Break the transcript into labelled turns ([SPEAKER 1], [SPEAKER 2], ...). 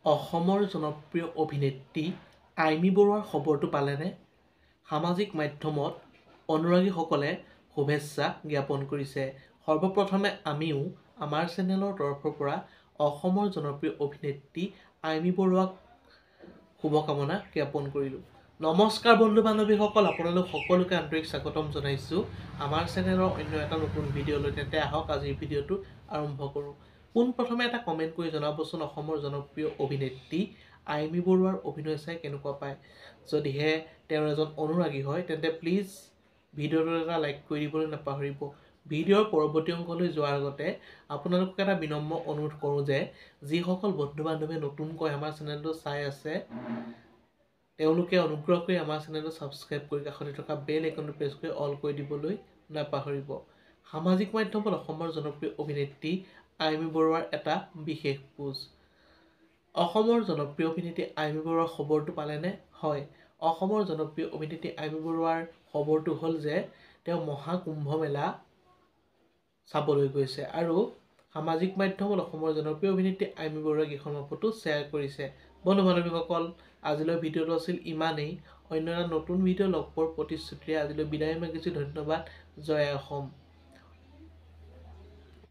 [SPEAKER 1] অসমৰ জনপ্ৰিয় অভিনেত্ৰী আইমী বৰুৱাৰ খবৰটো পালেনে? সামাজিক মাধ্যমত অনুৰাগীসকলে শুভেচ্ছা জ্ঞাপন কৰিছে। সৰ্বপ্ৰথমে আমিও আমাৰ চেনেলৰ তৰফৰ পৰা অসমৰ জনপ্ৰিয় অভিনেত্ৰী আইমী বৰুৱাক শুভকামনা জ্ঞাপন কৰিলোঁ। নমস্কাৰ বন্ধু বান্ধৱীসকল, আপোনালোক সকলোকে আন্তৰিক স্বাগতম জনাইছোঁ আমাৰ চেনেলৰ অন্য এটা নতুন ভিডিঅ'লৈ। তেন্তে আহক আজিৰ ভিডিঅ'টো আৰম্ভ কৰোঁ। পোনপ্ৰথমে এটা কমেণ্ট কৰি জনাবচোন অসমৰ জনপ্ৰিয় অভিনেত্ৰী আইমী বৰুৱাৰ অভিনয় চাই কেনেকুৱা পায়। যদিহে তেওঁৰ এজন অনুৰাগী হয় তেন্তে প্লিজ ভিডিঅ'টোত এটা লাইক কৰি দিবলৈ নাপাহৰিব। ভিডিঅ'ৰ পৰৱৰ্তী অংশলৈ যোৱাৰ আগতে আপোনালোকক এটা বিনম্ৰ অনুৰোধ কৰোঁ যে যিসকল বন্ধু বান্ধৱীয়ে নতুনকৈ আমাৰ চেনেলটো চাই আছে তেওঁলোকে অনুগ্ৰহ কৰি আমাৰ চেনেলটো ছাবস্ক্ৰাইব কৰি কাষতে থকা বেল আইকনটো প্ৰেছ কৰি অল কৰি দিবলৈ নাপাহৰিব। সামাজিক মাধ্যমত অসমৰ জনপ্ৰিয় অভিনেত্ৰী আইমী বৰুৱাৰ এটা বিশেষ পোষ্ট। অসমৰ জনপ্ৰিয় অভিনেত্ৰী আইমী বৰুৱাৰ খবৰটো পালেনে? হয়, অসমৰ জনপ্ৰিয় অভিনেত্ৰী আইমী বৰুৱাৰ খবৰটো হ'ল যে তেওঁ মহাকুম্ভ মেলা চাবলৈ গৈছে আৰু সামাজিক মাধ্যমত অসমৰ জনপ্ৰিয় অভিনেত্ৰী আইমী বৰুৱাই কেইখনমান ফটো শ্বেয়াৰ কৰিছে। বন্ধু বান্ধৱীসকল, আজিলৈ ভিডিঅ'টো আছিল ইমানেই। অন্য এটা নতুন ভিডিঅ' লগ পোৱাৰ প্ৰতিশ্ৰুতিৰে আজিলৈ বিদায় মাগিছোঁ। ধন্যবাদ। জয় অসম।